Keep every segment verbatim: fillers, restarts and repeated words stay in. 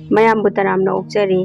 ꯃꯌꯥꯝꯕꯨ ꯇꯔꯥꯝꯅ ꯑꯣꯛꯆꯔꯤ꯫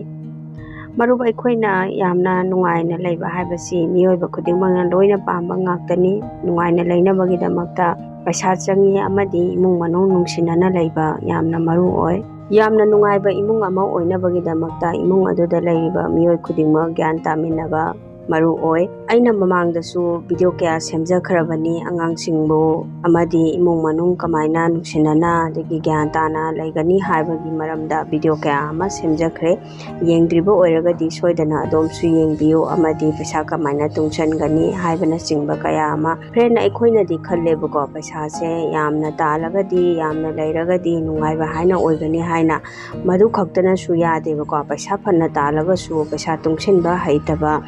ꯃꯔꯨꯞ, ꯑꯩꯈꯣꯏꯅ ꯌꯥꯝꯅ ꯅꯨꯡꯉꯥꯏꯅ ꯂꯩꯕ ꯍꯥꯏꯕꯁꯤ ꯃꯤꯑꯣꯏꯕ ꯈꯨꯗꯤꯡꯃꯛꯅ ꯂꯣꯏꯅ ꯄꯥꯝꯕ ꯉꯥꯛꯇꯅꯤ꯫ ꯅꯨꯡꯉꯥꯏꯅ ꯂꯩꯅꯕꯒꯤꯗꯃꯛꯇ ꯄꯩꯁꯥ ꯆꯪꯏ ꯑꯃꯗꯤ ꯏꯃꯨꯡ ꯃꯅꯨꯡ ꯅꯨꯡꯁꯤꯅꯅ ꯂꯩꯕ ꯌꯥꯝꯅ ꯃꯔꯨ ꯑꯣꯏ꯫ ꯌꯥꯝꯅ ꯅꯨꯡꯉꯥꯏꯕ ꯏꯃꯨꯡ ꯑꯃ ꯑꯣꯏꯅꯕꯒꯤꯗꯃꯛꯇ ꯏꯃꯨꯡ ꯑꯗꯨꯗ ꯂꯩꯔꯤꯕ ꯃꯤꯑꯣꯏ ꯈꯨꯗꯤꯡꯃꯛ ꯒ꯭ꯌꯥꯟ ꯇꯥꯃꯤꯟꯅꯕ ꯃꯔꯨ ꯑꯣꯏ꯫ ꯑꯩꯅ ꯃꯃꯥꯡꯗꯁꯨ ꯚꯤꯗꯤꯑꯣ ꯀꯌꯥ ꯁꯦꯝꯖꯈ꯭ꯔꯕꯅꯤ, ꯑꯉꯥꯡꯁꯤꯡꯕꯨ ꯑꯃꯗꯤ ꯏꯃꯨꯡ ꯃꯅꯨꯡ ꯀꯃꯥꯏꯅ ꯅꯨꯡꯁꯤꯅꯅ ꯑꯗꯒꯤ ꯒ꯭ꯌꯥꯟ ꯇꯥꯅ ꯂꯩꯒꯅꯤ ꯍꯥꯏꯕꯒꯤ ꯃꯔꯝꯗ ꯚꯤꯗꯤꯑꯣ ꯀꯌꯥ ꯑꯃ ꯁꯦꯝꯖꯈ꯭ꯔꯦ꯫ ꯌꯦꯡꯗ꯭ꯔꯤꯕ ꯑꯣꯏꯔꯒꯗꯤ ꯁꯣꯏꯗꯅ ꯑꯗꯣꯝꯁꯨ ꯌꯦꯡꯕꯤꯌꯨ, ꯑꯃꯗꯤ ꯄꯩꯁꯥ ꯀꯃꯥꯏꯅ ꯇꯨꯡꯁꯟꯒꯅꯤ ꯍꯥꯏꯕꯅꯆꯤꯡꯕ ꯀꯌꯥ ꯑꯃ꯫ ꯐ꯭ꯔꯦꯟ, ꯑꯩꯈꯣꯏꯅꯗꯤ ꯈꯜꯂꯦꯕꯀꯣ, ꯄꯩꯁꯥꯁꯦ ꯌꯥꯝꯅ ꯇꯥꯜꯂꯒꯗꯤ, ꯌꯥꯝꯅ ꯂꯩꯔꯒꯗꯤ ꯅꯨꯡꯉꯥꯏꯕ ꯍꯥꯏꯅ ꯑꯣꯏꯒꯅꯤ ꯍꯥꯏꯅ꯫ ꯃꯗꯨ ꯈꯛꯇꯅꯁꯨ ꯌꯥꯗꯦꯕꯀꯣ꯫ ꯄꯩꯁꯥ ꯐꯅ ꯇꯥꯜꯂꯒꯁꯨ ꯄꯩꯁꯥ ꯇꯨꯡꯁꯤꯟꯕ ꯍꯩꯇꯕ,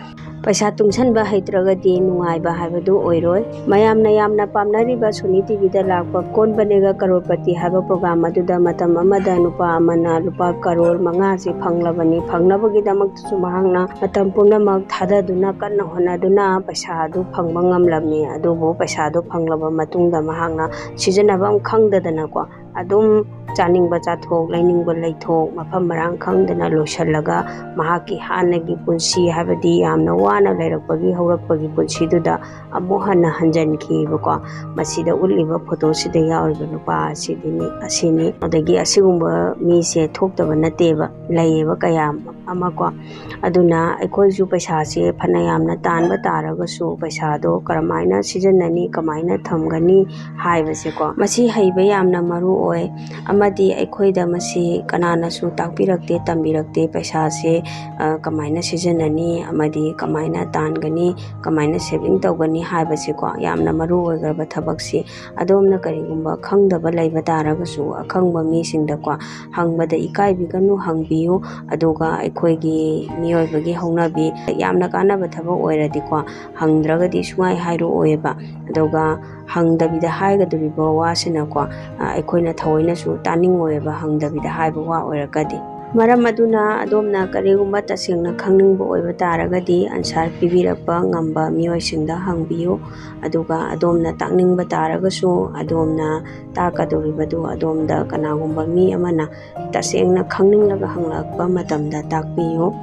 ꯄꯩꯁꯥ ꯇꯨꯡꯁꯤꯟꯕ ꯍꯩꯇ꯭ꯔꯒꯗꯤ ꯅꯨꯡꯉꯥꯏꯕ ꯍꯥꯏꯕꯗꯨ ꯑꯣꯏꯔꯣꯏ꯫ ꯃꯌꯥꯝꯅ ꯌꯥꯝꯅ ꯄꯥꯝꯅꯔꯤꯕ ꯁꯣꯅꯤ ꯇꯤꯚꯤꯗ ꯂꯥꯛꯄ ꯀꯣꯟ ꯕꯅꯦꯒ ꯀꯔꯣꯔꯄꯇꯤ ꯍꯥꯏꯕ ꯄ꯭ꯔꯣꯒ꯭ꯔꯥꯝ ꯑꯗꯨꯗ ꯃꯇꯝ ꯑꯃꯗ ꯅꯨꯄꯥ ꯑꯃꯅ ꯂꯨꯄꯥ ꯀꯔꯣꯔ ꯃꯉꯥꯁꯤ ꯐꯪꯂꯕꯅꯤ꯫ ꯐꯪꯅꯕꯒꯤꯗꯃꯛꯇꯁꯨ ꯃꯍꯥꯛꯅ ꯃꯇꯝ ꯄꯨꯝꯅꯃꯛ ꯊꯥꯗꯗꯨꯅ, ꯀꯟꯅ ꯍꯣꯠꯅꯗꯨꯅ ꯄꯩꯁꯥ ꯑꯗꯨ ꯐꯪꯕ ꯉꯝꯂꯝꯃꯤ꯫ ꯑꯗꯨꯕꯨ ꯄꯩꯁꯥ ꯑꯗꯨ ꯐꯪꯂꯕ ꯃꯇꯨꯡꯗ ꯃꯍꯥꯛꯅ ꯁꯤꯖꯤꯟꯅꯐꯝ ꯈꯪꯗꯗꯅꯀꯣ, ꯑꯗꯨꯝ ꯆꯥꯅꯤꯡꯕ ꯆꯥꯊꯣꯛ, ꯂꯩꯅꯤꯡꯕ ꯂꯩꯊꯣꯛ, ꯃꯐꯝ ꯃꯔꯥꯡ ꯈꯪꯗꯅ ꯂꯣꯏꯁꯤꯜꯂꯒ ꯃꯍꯥꯛꯀꯤ ꯍꯥꯟꯅꯒꯤ ꯄꯨꯟꯁꯤ, ꯍꯥꯏꯕꯗꯤ ꯌꯥꯝꯅ ꯋꯥꯅ ꯂꯩꯔꯛꯄꯒꯤ ꯍꯧꯔꯛꯄꯒꯤ ꯄꯨꯟꯁꯤꯗꯨꯗ ꯑꯃꯨꯛ ꯍꯟꯅ ꯍꯟꯖꯤꯟꯈꯤꯕꯀꯣ꯫ ꯃꯁꯤꯗ ꯎꯠꯂꯤꯕ ꯐꯣꯇꯣꯁꯤꯗ ꯌꯥꯎꯔꯤꯕ ꯅꯨꯄꯥ ꯑꯁꯤꯗꯤꯅꯤ, ꯑꯁꯤꯅꯤ꯫ ꯑꯗꯒꯤ ꯑꯁꯤꯒꯨꯝꯕ ꯃꯤꯁꯦ ꯊꯣꯛꯇꯕ ꯅꯠꯇꯦꯕ, ꯂꯩꯌꯦꯕ ꯀꯌꯥ ꯑꯃ ꯀꯣ꯫ ꯑꯗꯨꯅ ꯑꯩꯈꯣꯏꯁꯨ ꯄꯩꯁꯥꯁꯦ ꯐꯅ ꯌꯥꯝꯅ ꯇꯥꯟꯕ ꯇꯥꯔꯒꯁꯨ, ꯄꯩꯁꯥꯗꯣ ꯀꯔꯝꯍꯥꯏꯅ ꯁꯤꯖꯤꯟꯅꯅꯤ, ꯀꯃꯥꯏꯅ ꯊꯝꯒꯅꯤ ꯍꯥꯏꯕꯁꯦꯀꯣ, ꯃꯁꯤ ꯍꯩꯕ ꯌꯥꯝꯅ ꯃꯔꯨ ꯑꯣꯏ꯫ ꯑꯃꯗꯤ ꯑꯩꯈꯣꯏꯗ ꯃꯁꯤ ꯀꯅꯥꯅꯁꯨ ꯇꯥꯛꯄꯤꯔꯛꯇꯦ, ꯇꯝꯕꯤꯔꯛꯇꯦ, ꯄꯩꯁꯥꯁꯦ, ꯑ, ꯀꯃꯥꯏꯅ ꯁꯤꯖꯤꯟꯅꯅꯤ ꯑꯃꯗꯤ ꯀꯃꯥꯏꯅ ꯇꯥꯟꯒꯅꯤ, ꯀꯃꯥꯏꯅ ꯁꯦꯚꯤꯡ ꯇꯧꯒꯅꯤ ꯍꯥꯏꯕꯁꯦꯀꯣ, ꯌꯥꯝꯅ ꯃꯔꯨ ꯑꯣꯏꯈ꯭ꯔꯕ ꯊꯕꯛꯁꯤ꯫ ꯑꯗꯣꯝꯅ ꯀꯔꯤꯒꯨꯝꯕ ꯈꯪꯗꯕ ꯂꯩꯕ ꯇꯥꯔꯒꯁꯨ, ꯑꯈꯪꯕ ꯃꯤꯁꯤꯡꯗꯀꯣ ꯍꯪꯕꯗ ꯏꯀꯥꯏꯕꯤꯒꯅꯨ, ꯍꯪꯕꯤꯌꯨ꯫ ꯑꯗꯨꯒ ꯑꯩꯈꯣꯏꯒꯤ ꯃꯤꯑꯣꯏꯕꯒꯤ ꯍꯧꯅꯕꯤ, ꯌꯥꯝꯅ ꯀꯥꯟꯅꯕ ꯊꯕꯛ ꯑꯣꯏꯔꯗꯤꯀꯣ, ꯍꯪꯗ꯭ꯔꯒꯗꯤ ꯁꯨꯡꯍꯥꯏ ꯍꯥꯏꯔꯛꯑꯣꯏꯕ꯫ ꯑꯗꯨꯒ ꯍꯪꯗꯕꯤꯗ ꯍꯥꯏꯒꯗꯧꯔꯤꯕ ꯋꯥꯁꯤꯅꯀꯣ, ꯑ, ꯑꯩꯈꯣꯏꯅ ꯊꯑꯣꯏꯅꯁꯨ ꯇꯥꯅꯤꯡꯉꯣꯏꯕ, ꯍꯪꯗꯕꯤꯗ ꯍꯥꯏꯕ ꯋꯥ ꯑꯣꯏꯔꯒꯗꯤ꯫ ꯃꯔꯝ ꯑꯗꯨꯅ ꯑꯗꯣꯝꯅ ꯀꯔꯤꯒꯨꯝꯕ ꯇꯁꯦꯡꯅ ꯈꯪꯅꯤꯡꯕ ꯑꯣꯏꯕ ꯇꯥꯔꯒꯗꯤ ꯑꯟꯁꯥꯔ ꯄꯤꯕꯤꯔꯛꯄ ꯉꯝꯕ ꯃꯤꯑꯣꯏꯁꯤꯡꯗ ꯍꯪꯕꯤꯌꯨ꯫ ꯑꯗꯨꯒ ꯑꯗꯣꯝꯅ ꯇꯥꯛꯅꯤꯡꯕ ꯇꯥꯔꯒꯁꯨ ꯑꯗꯣꯝꯅ ꯇꯥꯛꯀꯗꯧꯔꯤꯕꯗꯨ ꯑꯗꯣꯝꯗ ꯀꯅꯥꯒꯨꯝꯕ ꯃꯤ ꯑꯃꯅ ꯇꯁꯦꯡꯅ ꯈꯪꯅꯤꯡꯂꯒ ꯍꯪꯂꯛꯄ ꯃꯇꯝꯗ ꯇꯥꯛꯄꯤꯌꯨ꯫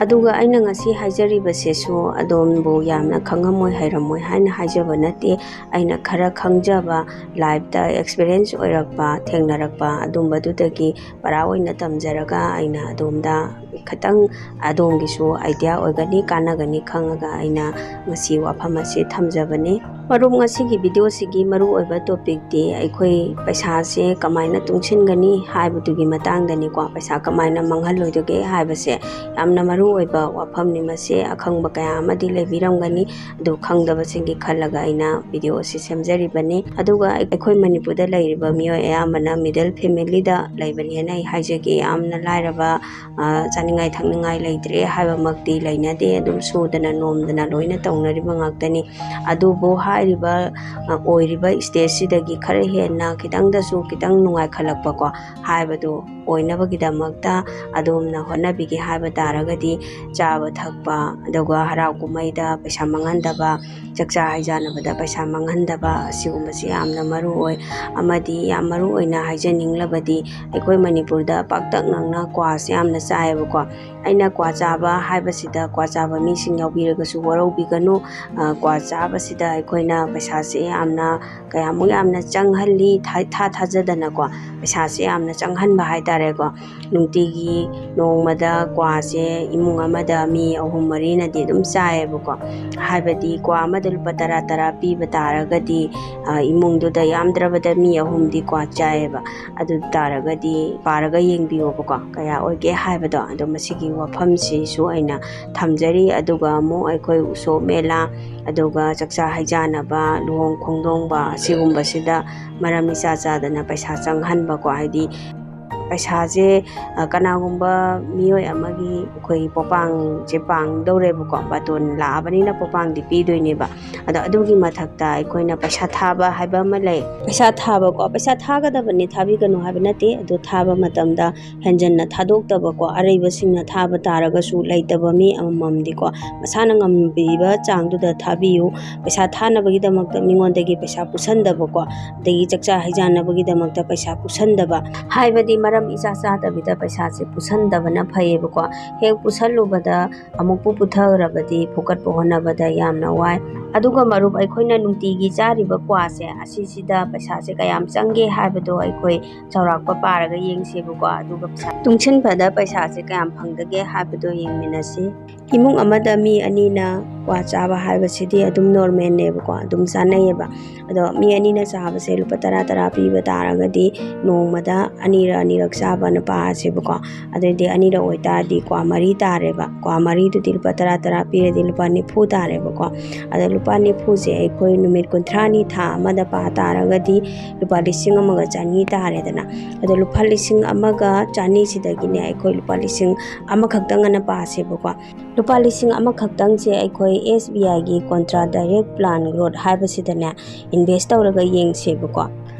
ꯑꯗꯨꯒ ꯑꯩꯅ ꯉꯁꯤ ꯍꯥꯏꯖꯔꯤꯕꯁꯤꯁꯨ ꯑꯗꯣꯝꯕꯨ ꯌꯥꯝꯅ ꯈꯪꯉꯝꯃꯣꯏ ꯍꯩꯔꯝꯃꯣꯏ ꯍꯥꯏꯅ ꯍꯥꯏꯖꯕ ꯅꯠꯇꯦ꯫ ꯑꯩꯅ ꯈꯔ ꯈꯪꯖꯕ, ꯂꯥꯏꯐꯇ ꯑꯦꯛꯁꯄꯤꯔꯤꯌꯦꯟꯁ ꯑꯣꯏꯔꯛꯄ, ꯊꯦꯡꯅꯔꯛꯄ ꯑꯗꯨꯝꯕꯗꯨꯗꯒꯤ ꯄꯔꯥ ꯑꯣꯏꯅ ꯇꯝꯖꯔꯒ ꯑꯩꯅ ꯑꯗꯣꯝꯗ ꯈꯤꯇꯪ ꯑꯗꯣꯝꯒꯤꯁꯨ ꯑꯥꯏꯗꯤꯌꯥ ꯑꯣꯏꯒꯅꯤ, ꯀꯥꯟꯅꯒꯅꯤ ꯈꯪꯉꯒ ꯑꯩꯅ ꯉꯁꯤ ꯋꯥꯐꯝ ꯑꯁꯤ ꯊꯝꯖꯕꯅꯤ꯫ ꯃꯔꯨꯞ, ꯉꯁꯤꯒꯤ ꯚꯤꯗꯤꯑꯣꯁꯤꯒꯤ ꯃꯔꯨꯑꯣꯏꯕ ꯇꯣꯄꯤꯛꯇꯤ ꯑꯩꯈꯣꯏ ꯄꯩꯁꯥꯁꯦ ꯀꯃꯥꯏꯅ ꯇꯨꯡꯁꯤꯟꯒꯅꯤ ꯍꯥꯏꯕꯗꯨꯒꯤ ꯃꯇꯥꯡꯗꯅꯤꯀꯣ꯫ ꯄꯩꯁꯥ ꯀꯃꯥꯏꯅ ꯃꯥꯡꯍꯜꯂꯣꯏꯗꯒꯦ ꯍꯥꯏꯕꯁꯦ ꯌꯥꯝꯅ ꯃꯔꯨꯑꯣꯏꯕ ꯋꯥꯐꯝꯅꯤ꯫ ꯃꯁꯦ ꯑꯈꯪꯕ ꯀꯌꯥ ꯑꯃꯗꯤ ꯂꯩꯕꯤꯔꯝꯒꯅꯤ, ꯑꯗꯨ ꯈꯪꯗꯕꯁꯤꯡꯒꯤ ꯈꯜꯂꯒ ꯑꯩꯅ ꯚꯤꯗꯤꯑꯣ ꯑꯁꯤ ꯁꯦꯝꯖꯔꯤꯕꯅꯤ꯫ ꯑꯗꯨꯒ ꯑꯩꯈꯣꯏ ꯃꯅꯤꯄꯨꯔꯗ ꯂꯩꯔꯤꯕ ꯃꯤꯑꯣꯏ ꯑꯌꯥꯝꯕꯅ ꯃꯤꯗꯜ ꯐꯦꯃꯤꯂꯤꯗ ꯂꯩꯕꯅꯦꯅ ꯑꯩ ꯍꯥꯏꯖꯒꯦ꯫ ꯌꯥꯝꯅ ꯂꯥꯏꯔꯕ, ꯑ, ꯆꯥꯅꯤꯡꯉꯥꯏ ꯊꯛꯅꯤꯡꯉꯥꯏ ꯂꯩꯇ꯭ꯔꯦ ꯍꯥꯏꯕꯃꯛꯇꯤ ꯂꯩꯅꯗꯦ꯫ ꯑꯗꯨꯝ ꯁꯨꯗꯅ ꯅꯣꯝꯗꯅ ꯂꯣꯏꯅ ꯇꯧꯅꯔꯤꯕ ꯉꯥꯛꯇꯅꯤ꯫ ꯑꯗꯨꯕꯨ ꯍꯥꯏꯔꯤꯕ, ꯑ, ꯑꯣꯏꯔꯤꯕ ꯁ꯭ꯇꯦꯖꯁꯤꯗꯒꯤ ꯈꯔ ꯍꯦꯟꯅ ꯈꯤꯇꯪꯗꯁꯨ ꯈꯤꯇꯪ ꯅꯨꯡꯉꯥꯏꯈꯠꯂꯛꯄꯀꯣ ꯍꯥꯏꯕꯗꯨ ꯑꯣꯏꯅꯕꯒꯤꯗꯃꯛꯇ ꯑꯗꯣꯝꯅ ꯍꯣꯠꯅꯕꯤꯒꯦ ꯍꯥꯏꯕ ꯇꯥꯔꯒꯗꯤ ꯆꯥꯕ ꯊꯛꯄ, ꯑꯗꯨꯒ ꯍꯔꯥꯎ ꯀꯨꯝꯍꯩꯗ ꯄꯩꯁꯥ ꯃꯥꯡꯍꯟꯗꯕ, ꯆꯥꯛꯆꯥ ꯍꯩꯖꯥꯟꯅꯕꯗ ꯄꯩꯁꯥ ꯃꯥꯡꯍꯟꯗꯕ ꯑꯁꯤꯒꯨꯝꯕꯁꯤ ꯌꯥꯝꯅ ꯃꯔꯨ ꯑꯣꯏ꯫ ꯑꯃꯗꯤ ꯌꯥꯝ ꯃꯔꯨ ꯑꯣꯏꯅ ꯍꯥꯏꯖꯅꯤꯡꯂꯕꯗꯤ ꯑꯩꯈꯣꯏ ꯃꯅꯤꯄꯨꯔꯗ ꯄꯥꯛꯇꯛꯅꯛꯅ ꯀ꯭ꯋꯥꯁꯦ ꯌꯥꯝꯅ ꯆꯥꯏꯌꯦꯕꯀꯣ꯫ ꯑꯩꯅ ꯀ꯭ꯋꯥ ꯆꯥꯕ ꯍꯥꯏꯕꯁꯤꯗ ꯀ꯭ꯋꯥ ꯆꯥꯕ ꯃꯤꯁꯤꯡ ꯌꯥꯎꯕꯤꯔꯒꯁꯨ ꯋꯥꯔꯧꯕꯤꯒꯅꯨ꯫ ꯑ, ꯀ꯭ꯋꯥ ꯆꯥꯕꯁꯤꯗ ꯑꯩꯈꯣꯏꯅ ꯄꯩꯁꯥꯁꯦ ꯌꯥꯝꯅ ꯀꯌꯥꯃꯨꯛ ꯌꯥꯝꯅ ꯆꯪꯍꯜꯂꯤ, ꯊꯥ-, ꯊꯥ ꯊꯥꯖꯗꯅꯀꯣ ꯄꯩꯁꯥꯁꯦ ꯌꯥꯝꯅ ꯆꯪꯍꯟꯕ ꯍꯥꯏꯇꯥꯔꯦꯀꯣ꯫ ꯅꯨꯡꯇꯤꯒꯤ ꯅꯣꯡꯃꯗ ꯀ꯭ꯋꯥꯁꯦ ꯏꯃꯨꯡ ꯑꯃꯗ ꯃꯤ ꯑꯍꯨꯝ ꯃꯔꯤꯅꯗꯤ ꯑꯗꯨꯝ ꯆꯥꯏꯌꯦꯕꯀꯣ꯫ ꯍꯥꯏꯕꯗꯤ ꯀ꯭ꯋꯥ ꯑꯃꯗ ꯂꯨꯄꯥ ꯇꯔꯥ ꯇꯔꯥ ꯄꯤꯕ ꯇꯥꯔꯒꯗꯤ, ꯑ, ꯏꯃꯨꯡꯗꯨꯗ ꯌꯥꯝꯗ꯭ꯔꯕꯗ ꯃꯤ ꯑꯍꯨꯝꯗꯤ ꯀ꯭ꯋꯥ ꯆꯥꯏꯌꯦꯕ꯫ ꯑꯗꯨ ꯇꯥꯔꯒꯗꯤ ꯄꯥꯔꯒ ꯌꯦꯡꯕꯤꯌꯣꯕꯀꯣ, ꯀꯌꯥ ꯑꯣꯏꯒꯦ ꯍꯥꯏꯕꯗꯣ꯫ ꯑꯗꯣ ꯃꯁꯤꯒꯤ ꯋꯥꯐꯝꯁꯤꯁꯨ ꯑꯩꯅ ꯊꯝꯖꯔꯤ꯫ ꯑꯗꯨꯒ ꯑꯃꯨꯛ ꯑꯩꯈꯣꯏ ꯎꯁꯣꯞ ꯃꯦꯂꯥ, ꯑꯗꯨꯒ ꯆꯥꯛꯆꯥ ꯍꯩꯖꯥꯟꯅꯕ, ꯂꯨꯍꯣꯡ ꯈꯣꯡꯗꯣꯡꯕ ꯑꯁꯤꯒꯨꯝꯕꯁꯤꯗ ꯃꯔꯝ ꯏꯆꯥ ꯆꯥꯗꯅ ꯄꯩꯁꯥ ꯆꯪꯍꯟꯕꯀꯣ, ꯍꯥꯏꯗꯤ ꯄꯩꯁꯥꯁꯦ ꯀꯅꯥꯒꯨꯝꯕ ꯃꯤꯑꯣꯏ ꯑꯃꯒꯤ ꯑꯩꯈꯣꯏ ꯄꯣꯄꯥꯡꯁꯦ ꯄꯥꯡꯗꯧꯔꯦꯕꯀꯣ, ꯕꯥꯇꯣꯟ ꯂꯥꯛꯑꯕꯅꯤꯅ ꯄꯣꯄꯥꯡꯗꯤ ꯄꯤꯗꯣꯏꯅꯦꯕ꯫ ꯑꯗꯣ ꯑꯗꯨꯒꯤ ꯃꯊꯛꯇ ꯑꯩꯈꯣꯏꯅ ꯄꯩꯁꯥ ꯊꯥꯕ ꯍꯥꯏꯕ ꯑꯃ ꯂꯩ꯫ ꯄꯩꯁꯥ ꯊꯥꯕꯀꯣ, ꯄꯩꯁꯥ ꯊꯥꯒꯗꯕꯅꯤ, ꯊꯥꯕꯤꯒꯅꯨ ꯍꯥꯏꯕ ꯅꯠꯇꯦ꯫ ꯑꯗꯨ ꯊꯥꯕ ꯃꯇꯝꯗ ꯍꯦꯟꯖꯟꯅ ꯊꯥꯗꯣꯛꯇꯕꯀꯣ, ꯑꯔꯩꯕꯁꯤꯡꯅ ꯊꯥꯕ ꯇꯥꯔꯒꯁꯨ ꯂꯩꯇꯕ ꯃꯤ ꯑꯃꯃꯝꯗꯤꯀꯣ ꯃꯁꯥꯅ ꯉꯝꯕꯤꯕ ꯆꯥꯡꯗꯨꯗ ꯊꯥꯕꯤꯌꯨ꯫ ꯄꯩꯁꯥ ꯊꯥꯅꯕꯒꯤꯗꯃꯛꯇ ꯃꯤꯉꯣꯟꯗꯒꯤ ꯄꯩꯁꯥ ꯄꯨꯁꯟꯗꯕꯀꯣ, ꯑꯗꯒꯤ ꯆꯥꯛꯆꯥ ꯍꯩꯖꯥꯟꯅꯕꯒꯤꯗꯃꯛꯇ ꯄꯩꯁꯥ ꯄꯨꯁꯟꯗꯕ, ꯍꯥꯏꯕꯗꯤ ꯃꯔꯝ ꯏꯆꯥ ꯆꯥꯗꯕꯤꯗ ꯄꯩꯁꯥꯁꯦ ꯄꯨꯁꯟꯗꯕꯅ ꯐꯩꯌꯦꯕꯀꯣ꯫ ꯍꯦꯛ ꯄꯨꯁꯜꯂꯨꯕꯗ ꯑꯃꯨꯛꯄꯨ ꯄꯨꯊꯈ꯭ꯔꯕꯗꯤ ꯐꯨꯀꯠꯄ ꯍꯣꯠꯅꯕꯗ ꯌꯥꯝꯅ ꯋꯥꯏ꯫ ꯑꯗꯨꯒ ꯃꯔꯨꯞ, ꯑꯩꯈꯣꯏꯅ ꯅꯨꯡꯇꯤꯒꯤ ꯆꯥꯔꯤꯕ ꯀ꯭ꯋꯥꯁꯦ ꯑꯁꯤꯁꯤꯗ ꯄꯩꯁꯥꯁꯦ ꯀꯌꯥꯝ ꯆꯪꯒꯦ ꯍꯥꯏꯕꯗꯣ ꯑꯩꯈꯣꯏ ꯆꯥꯎꯔꯥꯛꯄ ꯄꯥꯔꯒ ꯌꯦꯡꯁꯦꯕꯀꯣ꯫ ꯑꯗꯨꯒ ꯄꯩꯁꯥ ꯇꯨꯡꯁꯤꯟꯕꯗ ꯄꯩꯁꯥꯁꯦ ꯀꯌꯥꯝ ꯐꯪꯗꯒꯦ ꯍꯥꯏꯕꯗꯣ ꯌꯦꯡꯃꯤꯟꯅꯁꯤ꯫ ꯏꯃꯨꯡ ꯑꯃꯗ ꯃꯤ ꯑꯅꯤꯅ ꯀ꯭ꯋꯥ ꯆꯥꯕ ꯍꯥꯏꯕꯁꯤꯗꯤ ꯑꯗꯨꯝ ꯅꯣꯔꯃꯦꯜꯅꯦꯕꯀꯣ, ꯑꯗꯨꯝ ꯆꯥꯅꯩꯌꯦꯕ꯫ ꯑꯗꯣ ꯃꯤ ꯑꯅꯤꯅ ꯆꯥꯕꯁꯦ ꯂꯨꯄꯥ ꯇꯔꯥ ꯇꯔꯥ ꯄꯤꯕ ꯇꯥꯔꯒꯗꯤ ꯅꯣꯡꯃꯗ ꯑꯅꯤꯔꯛ ꯑꯅꯤꯔꯛ ꯆꯥꯕꯅ ꯄꯥꯔꯁꯦꯕꯀꯣ꯫ ꯑꯗꯨꯑꯣꯏꯗꯤ ꯑꯅꯤꯔꯛ ꯑꯣꯏꯇꯥꯔꯗꯤ ꯀ꯭ꯋꯥ ꯃꯔꯤ ꯇꯥꯔꯦꯕ꯫ ꯀ꯭ꯋꯥ ꯃꯔꯤꯗꯨꯗꯤ ꯂꯨꯄꯥ ꯇꯔꯥ ꯇꯔꯥ ꯄꯤꯔꯗꯤ ꯂꯨꯄꯥ ꯅꯤꯐꯨ ꯇꯥꯔꯦꯕꯀꯣ꯫ ꯑꯗꯣ ꯂꯨꯄꯥ ꯅꯤꯐꯨꯁꯦ ꯑꯩꯈꯣꯏ ꯅꯨꯃꯤꯠ ꯀꯨꯟꯊ꯭ꯔꯥꯅꯤ, ꯊꯥ ꯑꯃꯗ ꯄꯥ ꯇꯥꯔꯒꯗꯤ ꯂꯨꯄꯥ ꯂꯤꯁꯤꯡ ꯑꯃꯒ ꯆꯅꯤ ꯇꯥꯔꯦꯗꯅ꯫ ꯑꯗꯣ ꯂꯨꯄꯥ ꯂꯤꯁꯤꯡ ꯑꯃꯒ ꯆꯅꯤꯁꯤꯗꯒꯤꯅꯦ ꯑꯩꯈꯣꯏ ꯂꯨꯄꯥ ꯂꯤꯁꯤꯡ ꯑꯃꯈꯛꯇꯪ ꯑꯅ ꯄꯥꯁꯦꯕꯀꯣ꯫ ꯂꯨꯄꯥ ꯂꯤꯁꯤꯡ ꯑꯃꯈꯛꯇꯪꯁꯦ ꯑꯩꯈꯣꯏ ꯑꯦꯁ ꯕꯤ ꯑꯥꯏꯒꯤ Contra Direct Plan Growth ꯍꯥꯏꯕꯁꯤꯗꯅꯦ ꯏꯟꯚꯦꯁ ꯇꯧꯔꯒ ꯌꯦꯡꯁꯦꯕꯀꯣ꯫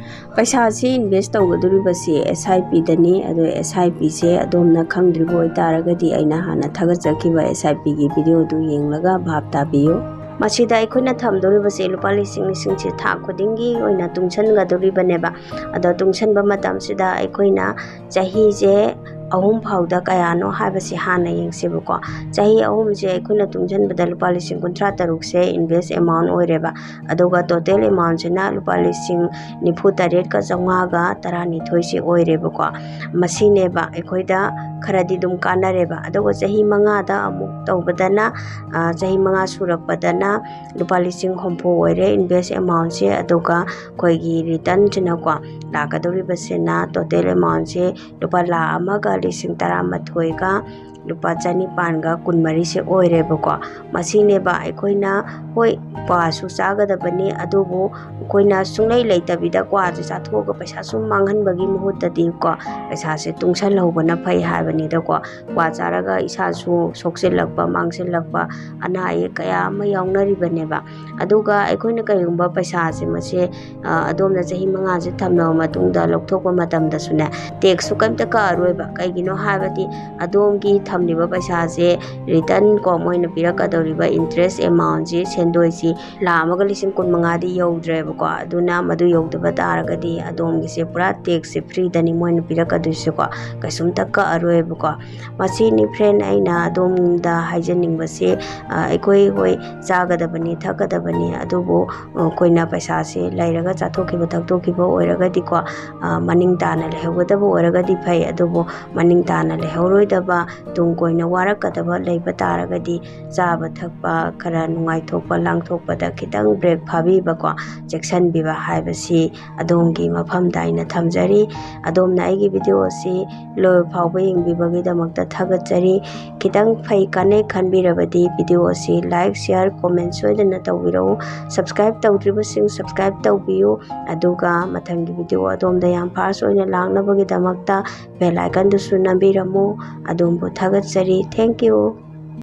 ꯄꯩꯁꯥꯁꯤ ꯏꯟꯚꯦꯁ ꯇꯧꯒꯗꯧꯔꯤꯕꯁꯤ ꯑꯦꯁ ꯑꯥꯏ ꯄꯤꯗꯅꯤ꯫ ꯑꯗꯣ ꯑꯦꯁ ꯑꯥꯏ ꯄꯤꯁꯦ ꯑꯗꯣꯝꯅ ꯈꯪꯗ꯭ꯔꯤꯕ ꯑꯣꯏꯇꯥꯔꯒꯗꯤ ꯑꯩꯅ ꯍꯥꯟꯅ ꯊꯥꯒꯠꯆꯈꯤꯕ ꯑꯦꯁ ꯑꯥꯏ ꯄꯤꯒꯤ ꯚꯤꯗꯤꯑꯣꯗꯨ ꯌꯦꯡꯂꯒ ꯚꯥꯞ ꯇꯥꯕꯤꯌꯨ꯫ ꯃꯁꯤꯗ ꯑꯩꯈꯣꯏꯅ ꯊꯝꯗꯧꯔꯤꯕꯁꯦ ꯂꯨꯄꯥ ꯂꯤꯁꯤꯡ ꯂꯤꯁꯤꯡꯁꯦ ꯊꯥ ꯈꯨꯗꯤꯡꯒꯤ ꯑꯣꯏꯅ ꯇꯨꯡꯁꯤꯟꯒꯗꯧꯔꯤꯕꯅꯦꯕ꯫ ꯑꯗꯣ ꯇꯨꯡꯁꯤꯟꯕ ꯃꯇꯝꯁꯤꯗ ꯑꯩꯈꯣꯏꯅ ꯆꯍꯤꯁꯦ ꯑꯍꯨꯝ ꯐꯥꯎꯗ ꯀꯌꯥꯅꯣ ꯍꯥꯏꯕꯁꯤ ꯍꯥꯟꯅ ꯌꯦꯡꯁꯦꯕꯀꯣ꯫ ꯆꯍꯤ ꯑꯍꯨꯝꯁꯦ ꯑꯩꯈꯣꯏꯅ ꯇꯨꯡꯁꯤꯟꯕꯗ ꯂꯨꯄꯥ ꯂꯤꯁꯤꯡ ꯀꯨꯟꯊ꯭ꯔꯥ ꯇꯔꯨꯛꯁꯦ ꯏꯟꯚꯦꯁ ꯑꯦꯃꯥꯎꯟ ꯑꯣꯏꯔꯦꯕ꯫ ꯑꯗꯨꯒ ꯇꯣꯇꯦꯜ ꯑꯦꯃꯥꯎꯟꯁꯤꯅ ꯂꯨꯄꯥ ꯂꯤꯁꯤꯡ ꯅꯤꯐꯨ ꯇꯔꯦꯠꯀ ꯆꯥꯝꯃꯉꯥꯒ ꯇꯔꯥꯅꯤꯊꯣꯏꯁꯦ ꯑꯣꯏꯔꯦꯕꯀꯣ꯫ ꯃꯁꯤꯅꯦꯕ ꯑꯩꯈꯣꯏꯗ ꯈꯔꯗꯤ ꯑꯗꯨꯝ ꯀꯥꯟꯅꯔꯦꯕ꯫ ꯑꯗꯨꯒ ꯆꯍꯤ ꯃꯉꯥꯗ ꯑꯃꯨꯛ ꯇꯧꯕꯗꯅ, ꯑ, ꯆꯍꯤ ꯃꯉꯥ ꯁꯨꯔꯛꯄꯗꯅ ꯂꯨꯄꯥ ꯂꯤꯁꯤꯡ ꯍꯨꯝꯐꯨ ꯑꯣꯏꯔꯦ ꯏꯟꯚꯦꯁ ꯑꯦꯃꯥꯎꯟꯁꯦ꯫ ꯑꯗꯨꯒ ꯑꯩꯈꯣꯏꯒꯤ ꯔꯤꯇꯔꯟꯁꯤꯅꯀꯣ, ꯂꯥꯛꯀꯗꯧꯔꯤꯕꯁꯤꯅ ꯇꯣꯇꯦꯜ ꯑꯦꯃꯥꯎꯟꯁꯦ ꯂꯨꯄꯥ ꯂꯥꯈ ꯑꯃꯒ ꯂꯤꯁꯤꯡ ꯇꯔꯥꯃꯥꯊꯣꯏꯒ ꯂꯨꯄꯥ ꯆꯅꯤꯄꯥꯟꯒ ꯀꯨꯟꯃꯔꯤꯁꯦ ꯑꯣꯏꯔꯦꯕꯀꯣ꯫ ꯃꯁꯤꯅꯦꯕ ꯑꯩꯈꯣꯏꯅ, ꯍꯣꯏ, ꯀ꯭ꯋꯥꯁꯨ ꯆꯥꯒꯗꯕꯅꯤ, ꯑꯗꯨꯕꯨ ꯑꯩꯈꯣꯏꯅ ꯁꯨꯡꯂꯩ ꯂꯩꯇꯕꯤꯗ ꯀ꯭ꯋꯥꯁꯦ ꯆꯥꯊꯣꯛꯑꯒ ꯄꯩꯁꯥ ꯁꯨꯝ ꯃꯥꯡꯍꯟꯕꯒꯤ ꯃꯍꯨꯠꯇꯗꯤꯀꯣ, ꯄꯩꯁꯥꯁꯦ ꯇꯨꯡꯁꯜꯍꯧꯕꯅ ꯐꯩ ꯍꯥꯏꯕꯅꯤꯗꯀꯣ꯫ ꯀ꯭ꯋꯥ ꯆꯥꯔꯒ ꯏꯁꯥꯁꯨ ꯁꯣꯛꯆꯤꯜꯂꯛꯄ, ꯃꯥꯡꯁꯤꯜꯂꯛꯄ, ꯑꯅꯥ ꯑꯌꯦꯛ ꯀꯌꯥ ꯑꯃ ꯌꯥꯎꯅꯔꯤꯕꯅꯦꯕ꯫ ꯑꯗꯨꯒ ꯑꯩꯈꯣꯏꯅ ꯀꯔꯤꯒꯨꯝꯕ ꯄꯩꯁꯥꯁꯦ ꯃꯁꯦ, ꯑ, ꯑꯗꯣꯝꯅ ꯆꯍꯤ ꯃꯉꯥꯁꯦ ꯊꯝꯂꯕ ꯃꯇꯨꯡꯗ ꯂꯧꯊꯣꯛꯄ ꯃꯇꯝꯗꯁꯨꯅꯦ, ꯇꯦꯛꯁꯁꯨ ꯀꯩꯝꯇ ꯀꯛꯑꯔꯣꯏꯕ꯫ ꯀꯩꯒꯤꯅꯣ ꯍꯥꯏꯕꯗꯤ ꯑꯗꯣꯝꯒꯤ ꯊꯝꯂꯤꯕ ꯄꯩꯁꯥꯁꯦ ꯔꯤꯇꯔꯟ ꯀꯣ, ꯃꯣꯏꯅ ꯄꯤꯔꯛꯀꯗꯧꯔꯤꯕ ꯏꯟꯇꯔꯦꯁ ꯑꯦꯃꯥꯎꯟꯁꯤ, ꯁꯦꯟꯗꯣꯏꯁꯤ ꯂꯥꯈ ꯑꯃꯒ ꯂꯤꯁꯤꯡ ꯀꯨꯟꯃꯉꯥꯗꯤ ꯌꯧꯗ꯭ꯔꯦꯕꯀꯣ꯫ ꯑꯗꯨꯅ ꯃꯗꯨ ꯌꯧꯗꯕ ꯇꯥꯔꯒꯗꯤ ꯑꯗꯣꯝꯒꯤꯁꯦ ꯄꯨꯔꯥ ꯇꯦꯛꯁꯁꯦ ꯐ꯭ꯔꯤꯗꯅꯤ ꯃꯣꯏꯅ ꯄꯤꯔꯛꯀꯗꯣꯏꯁꯦꯀꯣ, ꯀꯩꯁꯨꯝꯇ ꯀꯛꯑꯔꯣꯏꯕꯀꯣ꯫ ꯃꯁꯤꯅꯤ friend ꯑꯩꯅ ꯑꯗꯣꯝꯗ ꯍꯥꯏꯖꯅꯤꯡꯕꯁꯦ꯫ ꯑ, ꯑꯩꯈꯣꯏ, ꯍꯣꯏ, ꯆꯥꯒꯗꯕꯅꯤ, ꯊꯛꯀꯗꯕꯅꯤ, ꯑꯗꯨꯕꯨ, ꯑ, ꯑꯩꯈꯣꯏꯅ ꯄꯩꯁꯥꯁꯦ ꯂꯩꯔꯒ ꯆꯥꯊꯣꯛꯈꯤꯕ ꯊꯛꯇꯣꯛꯈꯤꯕ ꯑꯣꯏꯔꯒꯗꯤꯀꯣ, ꯑ, ꯃꯅꯤꯡ ꯇꯥꯅ ꯂꯩꯍꯧꯒꯗꯕ ꯑꯣꯏꯔꯒꯗꯤ ꯐꯩ, ꯑꯗꯨꯕꯨ ꯃꯅꯤꯡ ꯇꯥꯅ ꯂꯩꯍꯧꯔꯣꯏꯗꯕ, ꯇꯨꯡ ꯀꯣꯏꯅ ꯋꯥꯔꯛꯀꯗꯕ ꯂꯩꯕ ꯇꯥꯔꯒꯗꯤ, ꯆꯥꯕ ꯊꯛꯄ, ꯈꯔ ꯅꯨꯡꯉꯥꯏꯊꯣꯛꯄ ꯂꯥꯡꯊꯣꯛꯄꯗ ꯈꯤꯇꯪ break ꯐꯥꯕꯤꯕꯀꯣ, ꯆꯦꯛꯁꯤꯟꯕꯤꯕ ꯍꯥꯏꯕꯁꯤ ꯑꯗꯣꯝꯒꯤ ꯃꯐꯝꯗ ꯑꯩꯅ ꯊꯝꯖꯔꯤ꯫ ꯑꯗꯣꯝꯅ ꯑꯩꯒꯤ video ꯑꯁꯤ ꯂꯣꯏꯕ ꯐꯥꯎꯕ ꯌꯦꯡꯕꯤꯕꯒꯤꯗꯃꯛꯇ ꯊꯥꯒꯠꯆꯔꯤ꯫ ꯈꯤꯇꯪ ꯐꯩ, ꯀꯥꯟꯅꯩ ꯈꯟꯕꯤꯔꯕꯗꯤ video ꯑꯁꯤ like, share, comment ꯁꯣꯏꯗꯅ ꯇꯧꯕꯤꯔꯛꯎ꯫ Subscribe ꯇꯧꯗ꯭ꯔꯤꯕꯁꯤꯡ subscribe ꯇꯧꯕꯤꯌꯨ꯫ ꯑꯗꯨꯒ ꯃꯊꯪꯒꯤ video ꯑꯗꯣꯝꯗ ꯌꯥꯝ fast ꯑꯣꯏꯅ ꯂꯥꯛꯅꯕꯒꯤꯗꯃꯛꯇ bell icon ꯗꯨꯁꯨ ꯅꯝꯕꯤꯔꯝꯃꯨ꯫ ꯑꯗꯣꯝꯕꯨ ꯊꯥꯒꯠꯆꯔꯤ꯫ Thank you꯫